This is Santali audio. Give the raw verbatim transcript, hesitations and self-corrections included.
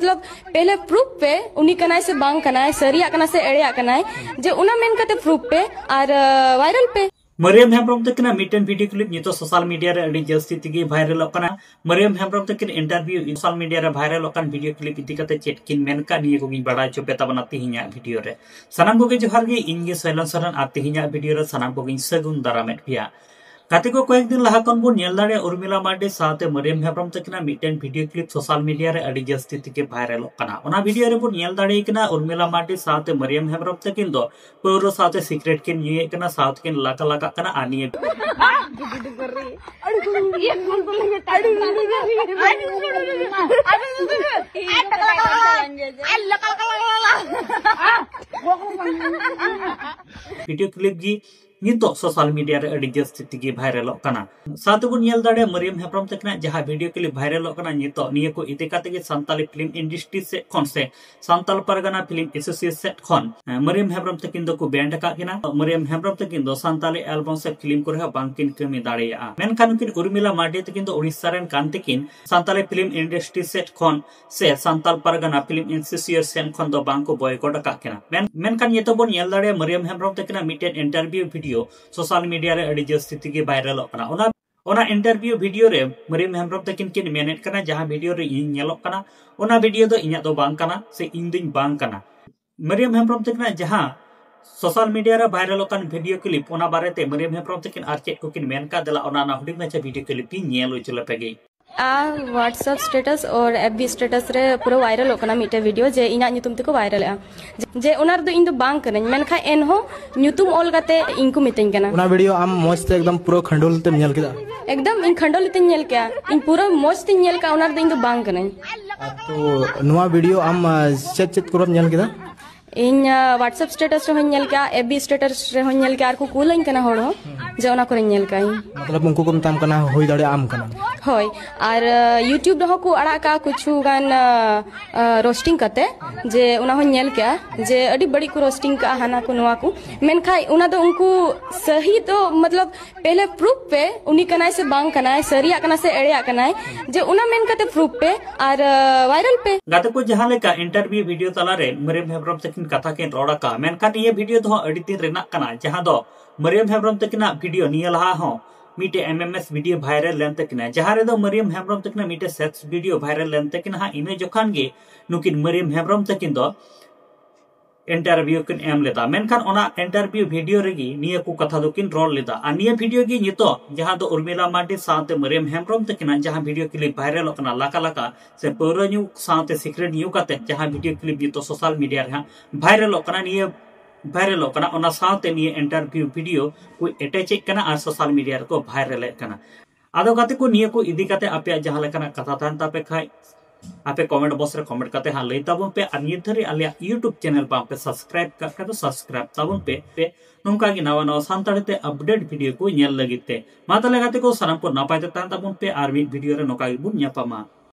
मतलब पहले प्रूफ पे उनी कनाय से बांग कनाय, सरिया कना से एड़ेया कनाय, जे उना मेन कते प्रूफ पे और वायरल पे। मरियम हेम्ब्रम तकिना मिट्टन वीडियो क्लिप नितो सोशल मीडिया रे अड़ी जस्ती तिगी वायरल कना। मरियम हेम्ब्रम तकिन इंटरव्यू सोशल मीडिया रे वायरल कन वीडियो क्लिप इदी कते चेट किन मेन का निये को गिन बड़ा चोपे तबना तिहिन्या वीडियो रे। सनाम को के जोहार गे, ᱤᱧ ᱜᱮ ᱥᱚᱭᱞᱚᱱ ᱥᱚᱨᱮᱱ ᱟᱨ ᱛᱮᱦᱮᱧᱟᱜ ᱵᱷᱤᱰᱤᱭᱳ ᱨᱮ ᱥᱟᱱᱟᱢ ᱠᱚᱜᱮᱧ ᱥᱟᱹᱜᱩᱱ ᱫᱟᱨᱟᱢᱮᱫ ᱯᱮᱭᱟ᱾ ᱜᱟᱛᱮ ᱠᱚ, ᱠᱚᱭᱮᱠ ᱫᱤᱱ ᱞᱟᱦᱟ ᱠᱷᱚᱱ ᱵᱚᱱ ᱧᱮᱞ ᱫᱟᱲᱮᱭᱟᱜᱼᱟ ᱩᱨᱢᱤᱞᱟ ᱢᱟᱨᱰᱤ ᱥᱟᱶᱛᱮ ᱢᱟᱨᱤᱭᱟᱢ ᱦᱮᱢᱵᱨᱚᱢ ᱛᱟᱹᱠᱤᱱᱟᱜ ᱢᱤᱫᱴᱮᱱ ᱵᱷᱤᱰᱤᱭᱳ ᱠᱞᱤᱯ ᱥᱳᱥᱟᱞ ᱢᱤᱰᱤᱭᱟ ᱨᱮ ᱟᱹᱰᱤ ᱡᱟᱹᱥᱛᱤ ᱛᱮᱜᱮ ᱵᱷᱟᱭᱨᱟᱞᱚᱜ ᱠᱟᱱᱟ᱾ ᱚᱱᱟ ᱵᱷᱤᱰᱤᱭᱳ ᱨᱮᱵᱚᱱ ᱧᱮᱞ ᱫᱟᱲᱮᱭᱟᱜ ᱠᱟᱱᱟ ᱩᱨᱢᱤᱞᱟ ᱢᱟᱨᱰᱤ ᱥᱟᱶᱛᱮ ᱢᱟᱨᱤᱭᱟᱢ ᱦᱮᱢᱵᱨᱚᱢ ᱛᱟᱹᱠᱤᱱ ᱫᱚ ᱯᱟᱹᱣᱨᱟᱹ ᱥᱟᱶᱛᱮ ᱥᱤᱠᱨᱮᱴ ᱠᱤᱱ ᱧᱩᱭᱮᱫ ᱠᱟᱱᱟ, ᱥᱟᱶᱛᱮ ᱠᱤᱱ ᱞᱟᱠᱟ ᱞᱟᱠᱟᱜ ᱠᱟᱱᱟ᱾ ᱟᱨ ᱱᱤᱭᱟᱹ ᱵᱷᱤᱰᱤᱭᱳ ᱠᱞᱤᱯ ᱜᱮ ᱱᱤᱛᱚᱜ ᱥᱳᱥᱟᱞ ᱢᱤᱰᱤᱭᱟ ᱨᱮ ᱟᱹᱰᱤ ᱡᱟᱹᱥᱛᱤ ᱛᱮᱜᱮ ᱵᱷᱟᱭᱨᱟᱞᱚᱜ ᱠᱟᱱᱟ᱾ ᱥᱟᱶᱛᱮ ᱵᱚᱱ ᱧᱮᱞ ᱫᱟᱲᱮᱭᱟᱜᱼᱟ ᱢᱟᱨᱤᱭᱟᱢ ᱦᱮᱢᱵᱨᱚᱢ ᱛᱟᱹᱠᱤᱱᱟᱜ ᱡᱟᱦᱟᱸ ᱵᱷᱤᱰᱤᱭᱳ ᱠᱞᱤᱯ ᱵᱷᱟᱭᱨᱟᱞᱚᱜ ᱠᱟᱱᱟ ᱱᱤᱛᱚᱜ, ᱱᱤᱭᱟᱹ ᱠᱚ ᱤᱫᱤ ᱠᱟᱛᱮ ᱜᱮ ᱥᱟᱱᱛᱟᱞᱤ ᱯᱷᱤᱞᱢ ᱤᱱᱰᱟᱥᱴᱨᱤ ᱥᱮᱫ ᱠᱷᱚᱱ ᱥᱮ ᱥᱟᱱᱛᱟᱞ ᱯᱟᱨᱜᱟᱱᱟ ᱯᱷᱤᱞᱢ ᱮᱥᱳᱥᱤᱭᱮᱥᱚᱱ ᱥᱮᱫ ᱠᱷᱚᱱ, ᱮ, ᱢᱟᱨᱤᱭᱟᱢ ᱦᱮᱢᱵᱨᱚᱢ ᱛᱟᱹᱠᱤᱱ ᱫᱚᱠᱚ ᱵᱮᱱᱰ ᱟᱠᱟᱫ ᱠᱤᱱᱟ᱾ ᱢᱟᱨᱤᱭᱟᱢ ᱦᱮᱢᱵᱨᱚᱢ ᱛᱟᱹᱠᱤᱱ ᱫᱚ ᱥᱟᱱᱛᱟᱞᱤ ᱮᱞᱵᱟᱢ ᱥᱮ ᱯᱷᱤᱞᱢ ᱠᱚᱨᱮ ᱦᱚᱸ ᱵᱟᱝᱠᱤᱱ ᱠᱟᱹᱢᱤ ᱫᱟᱲᱮᱭᱟᱜᱼᱟ᱾ ᱢᱮᱱᱠᱷᱟᱱ ᱱᱩᱠᱤᱱ ᱩᱨᱢᱤᱞᱟ ᱢᱟᱨᱰᱤ ᱛᱟᱹᱠᱤᱱ ᱫᱚ ᱩᱲᱤᱥᱥᱟ ᱨᱮᱱ ᱠᱟᱱ ᱛᱮᱠᱤᱱ ᱥᱟᱱᱛᱟᱞᱤ ᱯᱷᱤᱞᱢ ᱤᱱᱰᱟᱥᱴᱨᱤ ᱥᱮᱫ ᱠᱷᱚᱱ ᱥᱮ ᱥᱟᱱᱛᱟᱞ ᱯᱟᱨᱜᱟᱱᱟ ᱯᱷᱤᱞᱢ ᱮᱥᱳᱥᱤᱭᱮᱥᱚᱱ ᱥᱮᱫ ᱠᱷᱚᱱ ᱫᱚ ᱵᱟᱝ ᱠᱚ ᱵᱚᱭᱠᱚᱴ ᱟᱠᱟᱫ ᱠᱤᱱᱟ᱾ ᱢᱮᱱ-, ᱢᱮᱱᱠᱷᱟᱱ ᱱᱤᱛᱚᱜ ᱵᱚᱱ ᱧᱮᱞ ᱫᱟᱲᱮᱭᱟᱜᱼᱟ ᱢᱟᱨᱤᱭᱟᱢ ᱦᱮᱢᱵᱨᱚᱢ ᱛᱟᱹᱠᱤᱱᱟᱜ ᱢᱤᱫᱴᱮᱱ ᱤᱱᱴᱟᱨᱵᱷᱤᱭᱩ ᱵᱷᱤᱰᱤᱭᱳ ᱥᱳᱥᱟᱞ ᱢᱤᱰᱤᱭᱟ ᱨᱮ ᱟᱹᱰᱤ ᱡᱟᱹᱥᱛᱤ ᱛᱮᱜᱮ ᱵᱷᱟᱭᱨᱟᱞᱚᱜ ᱠᱟᱱᱟ᱾ ᱚᱱᱟ, ᱚᱱᱟ ᱤᱱᱴᱟᱨᱵᱷᱤᱭᱩ ᱵᱷᱤᱰᱤᱭᱳ ᱨᱮ ᱢᱟᱨᱤᱭᱟᱢ ᱦᱮᱢᱵᱨᱚᱢ ᱛᱟᱹᱠᱤᱱ ᱠᱤᱱ ᱢᱮᱱᱮᱫ ᱠᱟᱱᱟ, ᱡᱟᱦᱟᱸ ᱵᱷᱤᱰᱤᱭᱳ ᱨᱮ ᱤᱧ ᱧᱮᱞᱚᱜ ᱠᱟᱱᱟ, ᱚᱱᱟ ᱵᱷᱤᱰᱤᱭᱳ ᱫᱚ ᱤᱧᱟᱹᱜ ᱫᱚ ᱵᱟᱝ ᱠᱟᱱᱟ ᱥᱮ ᱤᱧ ᱫᱚᱧ ᱵᱟᱝ ᱠᱟᱱᱟ᱾ ᱢᱟᱨᱤᱭᱟᱢ ᱦᱮᱢᱵᱨᱚᱢ ᱛᱟᱹᱠᱤᱱᱟᱜ ᱡᱟᱦᱟᱸ ᱥᱳᱥᱟᱞ ᱢᱤᱰᱤᱭᱟ ᱨᱮ ᱵᱷᱟᱭᱨᱟᱞᱚᱜ ᱠᱟᱱ ᱵᱷᱤᱰᱤᱭᱳ ᱠᱞᱤᱯ, ᱚᱱᱟ ᱵᱟᱨᱮᱛᱮ ᱢᱟᱨᱤᱭᱟᱢ ᱦᱮᱢᱵᱨᱚᱢ ᱛᱟᱹᱠᱤᱱ ᱟᱨ ᱪᱮᱫ ᱠᱚᱠᱤᱱ ᱢᱮᱱ ᱠᱟᱜ, ᱫᱮᱞᱟ ᱚᱱᱟ, ᱚᱱᱟ ᱦᱩᱰᱤᱧ ᱢᱟᱪᱷᱟ ᱵᱷᱤᱰᱤᱭᱳ ᱠᱞᱤᱯ ᱤᱧ ᱧᱮᱞ ᱦᱚᱪᱚ ᱞᱮᱯᱮ ᱜᱮ᱾ ᱟ WhatsApp status ᱟᱨ FB status ᱨᱮ ᱯᱩᱨᱟᱹ ᱵᱷᱟᱭᱨᱟᱞᱚᱜ ᱠᱟᱱᱟ ᱢᱤᱫᱴᱮᱡ ᱵᱷᱤᱰᱤᱭᱳ, ᱡᱮ ᱤᱧᱟᱹᱜ ᱧᱩᱛᱩᱢ ᱛᱮᱠᱚ ᱵᱷᱟᱭᱨᱟᱞᱮᱜᱼᱟ, ᱡᱮ ᱚᱱᱟ ᱨᱮᱫᱚ ᱤᱧ ᱫᱚ ᱵᱟᱝ ᱠᱟᱹᱱᱟᱹᱧ᱾ ᱢᱮᱱᱠᱷᱟᱱ ᱮᱱᱦᱚᱸ ᱧᱩᱛᱩᱢ ᱚᱞ ᱠᱟᱛᱮ ᱤᱧ ᱠᱚ ᱢᱤᱛᱟᱹᱧ ᱠᱟᱱᱟ᱾ ᱚᱱᱟ ᱵᱷᱤᱰᱤᱭᱳ ᱟᱢ ᱢᱚᱡᱽ ᱛᱮ ᱮᱠᱫᱚᱢ ᱯᱩᱨᱟᱹ ᱠᱷᱟᱱᱰᱚᱞ ᱛᱮᱢ ᱧᱮᱞ ᱠᱮᱫᱟ? ᱮᱠᱫᱚᱢ ᱤᱧ ᱠᱷᱟᱱᱰᱚᱞ ᱛᱮᱧ ᱧᱮᱞ ᱠᱮᱜᱼᱟ, ᱤᱧ ᱯᱩᱨᱟᱹ ᱢᱚᱡᱽ ᱛᱮᱧ ᱧᱮᱞ ᱠᱮᱜᱼᱟ, ᱚᱱᱟ ᱨᱮᱫᱚ ᱤᱧ ᱫᱚ ᱵᱟᱝ ᱠᱟᱹᱱᱟᱹᱧ᱾ ᱛᱚ ᱱᱚᱣᱟ ᱵᱷᱤᱰᱤᱭᱳ ᱟᱢ, ᱟ, ᱪᱮᱫ ᱪᱮᱫ ᱠᱚᱨᱮᱢ ᱧᱮᱞ ᱠᱮᱫᱟ? ᱤᱧ, ᱟ, WhatsApp status ᱨᱮᱦᱚᱸᱧ ᱧᱮᱞ ᱠᱮᱜᱼᱟ, FB status ᱨᱮᱦᱚᱸᱧ ᱧᱮᱞ ᱠᱮᱜᱼᱟ, ᱟᱨ ᱠᱚ ᱠᱩᱞᱟᱹᱧ ᱠᱟᱱᱟ ᱦᱚᱲ ᱦᱚᱸ, ᱡᱮ ᱚᱱᱟ ᱠᱚᱨᱮᱧ ᱧᱮᱞ ᱠᱮᱜᱼᱟ ᱤᱧ᱾ ᱢᱚᱛᱞᱚᱵ ᱩᱱᱠᱩ ᱠᱚ ᱢᱮᱛᱟᱢ ᱠᱟᱱᱟ ᱦᱩᱭ ᱫᱟᱲᱮᱭᱟᱜᱼᱟ ᱟᱢ ᱠᱟᱱᱟᱢ? ᱦᱳᱭ᱾ ᱟᱨ YouTube ᱨᱮᱦᱚᱸ ᱠᱚ ᱟᱲᱟᱜ ᱠᱟᱜᱼᱟ ᱠᱤᱪᱷᱩ ᱜᱟᱱ ᱨᱳᱥᱴᱤᱝ ᱠᱟᱛᱮ, ᱡᱮ ᱚᱱᱟ ᱦᱚᱸᱧ ᱧᱮᱞ ᱠᱮᱜᱼᱟ ᱡᱮ ᱟᱹᱰᱤ ᱵᱟᱹᱲᱤᱡ ᱠᱚ ᱨᱳᱥᱴᱤᱝ ᱠᱟᱜᱼᱟ, ᱦᱟᱱᱟ ᱠᱚ ᱱᱚᱣᱟ ᱠᱚ᱾ ᱢᱮᱱᱠᱷᱟᱱ ᱚᱱᱟ ᱫᱚ ᱩᱱᱠᱩ ᱥᱟᱹᱦᱤ ᱫᱚ ᱢᱚᱛᱞᱚᱵ ᱯᱮᱦᱞᱮ ᱯᱨᱩᱯ ᱯᱮ, ᱩᱱᱤ ᱠᱟᱱᱟᱭ ᱥᱮ ᱵᱟᱝ ᱠᱟᱱᱟᱭ, ᱥᱟᱹᱨᱤᱭᱟᱜ ᱠᱟᱱᱟ ᱥᱮ ᱮᱲᱮᱭᱟᱜ ᱠᱟᱱᱟᱭ, ᱡᱮ ᱚᱱᱟ ᱢᱮᱱ ᱠᱟᱛᱮ ᱯᱨᱩᱯ ᱯᱮ ᱟᱨ ᱵᱷᱟᱭᱨᱟᱞ ᱯᱮ᱾ ᱜᱟᱛᱮ ᱠᱚ, ᱡᱟᱦᱟᱸ ᱞᱮᱠᱟ ᱤᱱᱴᱟᱨᱵᱷᱤᱭᱩ ᱵᱷᱤᱰᱤᱭᱳ ᱛᱟᱞᱟᱨᱮ ᱢᱟᱹᱨᱤᱭᱟᱹᱢ ᱦᱮᱢᱵᱨᱚᱢ ᱛᱟᱹᱠᱤᱱ ᱠᱟᱛᱷᱟ ᱠᱤᱱ ᱨᱚᱲ ᱟᱠᱟᱫᱼᱟ, ᱢᱮᱱᱠᱷᱟᱱ ᱱᱤᱭᱟᱹ ᱵᱷᱤᱰᱤᱭᱳ ᱫᱚ ᱦᱚᱸ ᱟᱹᱰᱤ ᱫᱤᱱ ᱨᱮᱱᱟᱜ ᱠᱟᱱᱟ, ᱡᱟᱦᱟᱸ ᱫᱚ ᱢᱟᱹᱨᱤᱭᱟᱹᱢ ᱦᱮᱢᱵᱨᱚᱢ ᱛᱟᱹᱠᱤᱱᱟᱜ ᱵᱷᱤᱰᱤᱭᱳ ᱱᱤᱭᱟᱹ ᱞᱟᱦᱟ ᱦᱚᱸ ᱢᱤᱫᱴᱮᱡ MMS ᱵᱷᱤᱰᱤᱭᱳ ᱵᱷᱟᱭᱨᱟᱞ ᱞᱮᱱ ᱛᱟᱹᱠᱤᱱᱟ, ᱡᱟᱦᱟᱸ ᱨᱮᱫᱚ ᱢᱟᱹᱨᱤᱭᱟᱹᱢ ᱦᱮᱢᱵᱨᱚᱢ ᱛᱟᱹᱠᱤᱱᱟᱜ ᱢᱤᱫᱴᱮᱡ ᱥᱮᱠᱥ ᱵᱷᱤᱰᱤᱭᱳ ᱵᱷᱟᱭᱨᱟᱞ ᱞᱮᱱ ᱛᱟᱹᱠᱤᱱᱟ ᱦᱟᱸᱜ᱾ ᱤᱱᱟᱹ ᱡᱚᱠᱷᱟᱱ ᱜᱮ ᱱᱩᱠᱤᱱ ᱢᱟᱹᱨᱤᱭᱟᱹᱢ ᱦᱮᱢᱵᱨᱚᱢ ᱛᱟᱹᱠᱤᱱ ᱫᱚ ᱤᱱᱴᱟᱨᱵᱷᱤᱭᱩ ᱠᱤᱱ ᱮᱢ ᱞᱮᱫᱟ, ᱢᱮᱱᱠᱷᱟᱱ ᱚᱱᱟ ᱤᱱᱴᱟᱨᱵᱷᱤᱭᱩ ᱵᱷᱤᱰᱤᱭᱳ ᱨᱮᱜᱮ ᱱᱤᱭᱟᱹ ᱠᱚ ᱠᱟᱛᱷᱟ ᱫᱚᱠᱤᱱ ᱨᱚᱲ ᱞᱮᱫᱟ᱾ ᱟᱨ ᱱᱤᱭᱟᱹ ᱵᱷᱤᱰᱤᱭᱳ ᱜᱮ ᱱᱤᱛᱚᱜ ᱡᱟᱦᱟᱸ ᱫᱚ ᱩᱨᱢᱤᱞᱟ ᱢᱟᱨᱰᱤ ᱥᱟᱶᱛᱮ ᱢᱟᱹᱨᱤᱭᱟᱹᱢ ᱦᱮᱢᱵᱨᱚᱢ ᱛᱟᱹᱠᱤᱱᱟᱜ ᱡᱟᱦᱟᱸ ᱵᱷᱤᱰᱤᱭᱳ ᱠᱞᱤᱯ ᱵᱷᱟᱭᱨᱟᱞᱚᱜ ᱠᱟᱱᱟ, ᱞᱟᱠᱟ ᱞᱟᱠᱟ ᱥᱮ ᱯᱟᱹᱣᱨᱟᱹ ᱧᱩ ᱥᱟᱶᱛᱮ ᱥᱤᱠᱨᱮᱴ ᱧᱩ ᱠᱟᱛᱮ ᱡᱟᱦᱟᱸ ᱵᱷᱤᱰᱤᱭᱳ ᱠᱞᱤᱯ ᱱᱤᱛᱚᱜ ᱥᱳᱥᱟᱞ ᱢᱤᱰᱤᱭᱟ ᱨᱮ ᱦᱟᱸᱜ ᱵᱷᱟᱭᱨᱟᱞᱚᱜ ᱠᱟᱱᱟ, ᱱᱤᱭᱟᱹ ᱵᱷᱟᱭᱨᱟᱞᱚᱜ ᱠᱟᱱᱟ, ᱚᱱᱟ ᱥᱟᱶᱛᱮ ᱱᱤᱭᱟᱹ ᱤᱱᱴᱟᱨᱵᱷᱤᱭᱩ ᱵᱷᱤᱰᱤᱭᱳ ᱠᱚ ᱮᱴᱮᱪᱮᱫ ᱠᱟᱱᱟ ᱟᱨ ᱥᱳᱥᱟᱞ ᱢᱤᱰᱤᱭᱟ ᱨᱮᱠᱚ ᱵᱷᱟᱭᱨᱟᱞᱮᱫ ᱠᱟᱱᱟ᱾ ᱟᱫᱚ ᱜᱟᱛᱮ ᱠᱚ, ᱱᱤᱭᱟᱹ ᱠᱚ ᱤᱫᱤ ᱠᱟᱛᱮ ᱟᱯᱮᱭᱟᱜ ᱡᱟᱦᱟᱸ ᱞᱮᱠᱟᱱᱟᱜ ᱠᱟᱛᱷᱟ ᱛᱟᱦᱮᱱ ᱛᱟᱯᱮ ᱠᱷᱟᱡ, ᱟᱯᱮ ᱠᱚᱢᱮᱱᱴ ᱵᱚᱠᱥ ᱨᱮ ᱠᱚᱢᱮᱱᱴ ᱠᱟᱛᱮ ᱦᱟᱸᱜ ᱞᱟᱹᱭ ᱛᱟᱵᱚᱱ ᱯᱮ᱾ ᱟᱨ ᱱᱤᱛ ᱫᱷᱟᱹᱨᱤᱡ ᱟᱞᱮᱭᱟᱜ YouTube ᱪᱮᱱᱮᱞ ᱵᱟᱝ ᱯᱮ ᱥᱟᱵᱥᱠᱨᱟᱭᱤᱵ ᱠᱟᱜ ᱠᱷᱟᱡ ᱫᱚ ᱥᱟᱵᱥᱠᱨᱟᱭᱤᱵ ᱛᱟᱵᱚᱱ ᱯᱮ, ᱯᱮ᱾ ᱱᱚᱝᱠᱟ ᱜᱮ ᱱᱟᱣᱟ ᱱᱟᱣᱟ ᱥᱟᱱᱛᱟᱲᱤ ᱛᱮ ᱟᱯᱰᱮᱴ ᱵᱷᱤᱰᱤᱭᱳ ᱠᱚ ᱧᱮᱞ ᱞᱟᱹᱜᱤᱫ ᱛᱮ᱾ ᱢᱟ ᱛᱟᱦᱞᱮ ᱜᱟᱛᱮ ᱠᱚ, ᱥᱟᱱᱟᱢ ᱠᱚ ᱱᱟᱯᱟᱭ ᱛᱮ ᱛᱟᱦᱮᱱ ᱛᱟᱵᱚᱱ ᱯᱮ, ᱟᱨ ᱢᱤᱫ ᱵᱷᱤᱰᱤᱭᱳ ᱨᱮ ᱱᱚᱝᱠᱟ ᱜᱮᱵᱚᱱ ᱧᱟᱯᱟᱢᱟ᱾